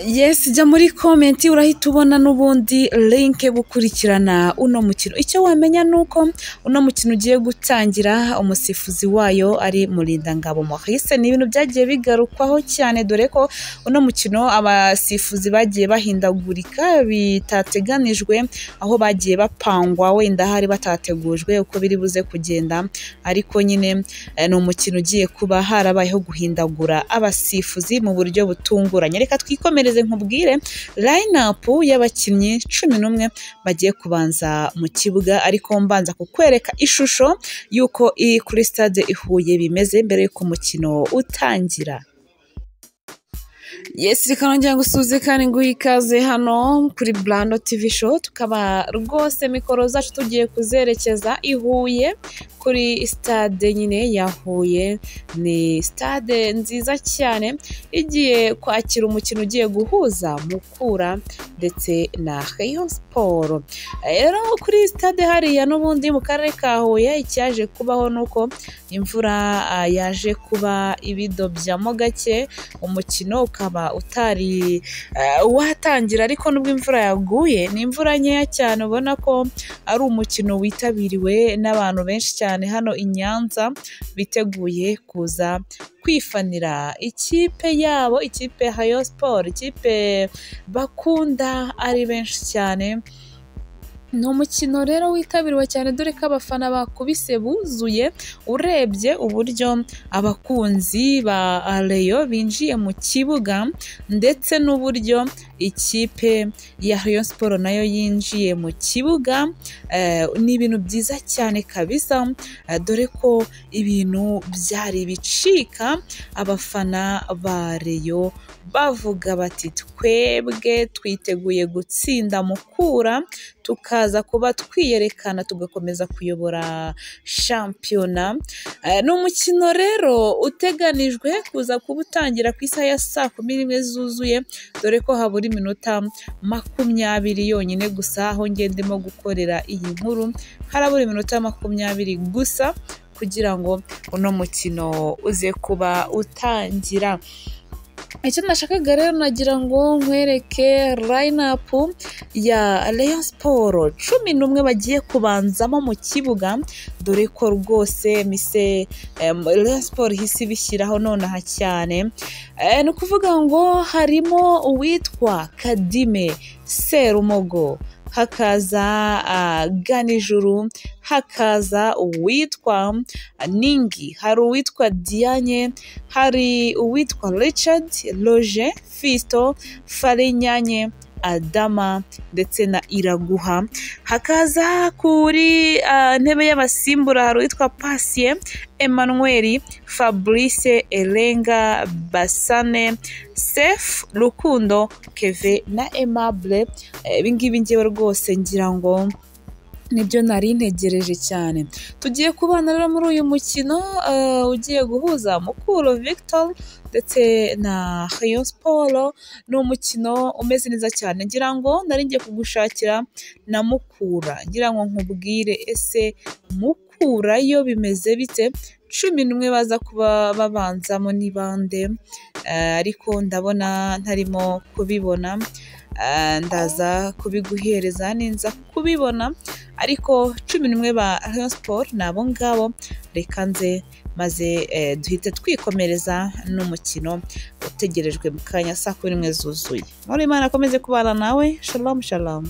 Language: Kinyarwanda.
Yes, jya muri comment urahita ubona n'ubundi link yo gukurikirana uno mukino. Icyo wamenya ni uko uno mukino ugiye gutangira umusifuzi wayo ari Murindangabo Maurice. Ni ibintu byagiye bigarukwaho cyane, dore ko uno mukino abasifuzi bagiye bahindagurika bitateganijwe, aho bagiye bapangwa wenda hari batategujwe uko biri buze kugenda, ariko nyine ni umukino ugiye kuba harabayeho guhindagura abasifuzi mu buryo butunguranye. Reka twikomereze nkubwire line-up y'abakinnyi 11 bagiye kubanza mu kibuga, ariko mbanza kukwereka ishusho y'uko iri kuri stade i Huye bimeze mbere y'uko umukino utangira. Yes, reka nongera ngusuhuze kandi nguhe ikaze hano kuri Brando TV Show. Tukaba rwose mikoro zacu tugiye kuzerekeza i Huye kuri stade nyine ya Huye. Ni stade nziza cyane igiye kwakira umukino ugiye guhuza Mukura ndetse na Rayon Sport. Rero kuri stade hariya n'ubundi mu karere ka Huye, icyaje kubaho nuko imvura yaje kuba ibidobyamo gake, umukino ukaba utari watangira. Ariko nubwo imvura yaguye, ni imvura nkeya cyane, ubona ko ari umukino witabiriwe n'abantu benshi cyane hano i Nyanza, biteguye kuza kwifanira ikipe yabo, ikipe ya Rayon Sport, ikipe bakunda ari benshi cyane. Ni umukino rero witabiriwe cyane, dore ko abafana bakubise buzuye. Urebye uburyo abakunzi ba Rayon binjiye mu kibuga ndetse n'uburyo ikipe ya Rayon Sport nayo yinjiye mu kibuga, ni ibintu byiza cyane kabisa, dore ko ibintu byari bicika. Abafana ba Rayon bavuga bati twebwe twiteguye gutsinda Mukura, tukaza kuba twiyerekana tugakomeza kuyobora shampiyona. Ni umukino rero uteganijwe kuza kuba utangira ku isaha ya 11:00 zuzuye, dore ko habura iminota 20 yonyine gusa. Aho ndimo gukorera iyi nkuru harabura iminota 20 gusa kugira ngo uno mukino uze kuba utangira. Icyo nashakaga rero, nagira ngo nkwereke line-up ya Rayon Sport 11 bagiye kubanzamo mu kibuga, dore ko rwose mise Rayon Sport ihise ibishyiraho nonaha cyane. Ni ukuvuga ngo harimo uwitwa Kadime Serumogo, hakaza Ganijuru, hakaza uwitwa Ningi, hari uwitwa Diane, hari uwitwa Richard Roger, Fisto Farinyanye, Adama ndetse na Iraguha. Hakaza kuri ntebe y'abasimbura hari uwitwa Patient Emmanuel, Fabrice Elenga, Basane, Sef Rukundo, Keve na Aimable. Ibi ngibi ngewe rwose ngira ngo nibyo nari ntegereje cyane. Tugiye kubana rero muri uyu mukino ugiye guhuza Mukura Victor ndetse na Rayon Sport. Ni umukino umeze neza cyane, ngira ngo nari ngiye kugushakira na Mukura, ngira ngo nkubwire ese Mukura yo bimeze bite, 11 baza kuba babanzamo ni bande, ariko ndabona ntarimo kubibona. Ndaza kubiguhereza ninza kubibona, ariko 11 ba Rayon Sport ni abo ngabo. Reka nze maze duhite twikomereza n'umukino utegerejwe mu kanya 11:00 zuzuye. Muri Imana akomeze kubana nawe. Shalom shalom.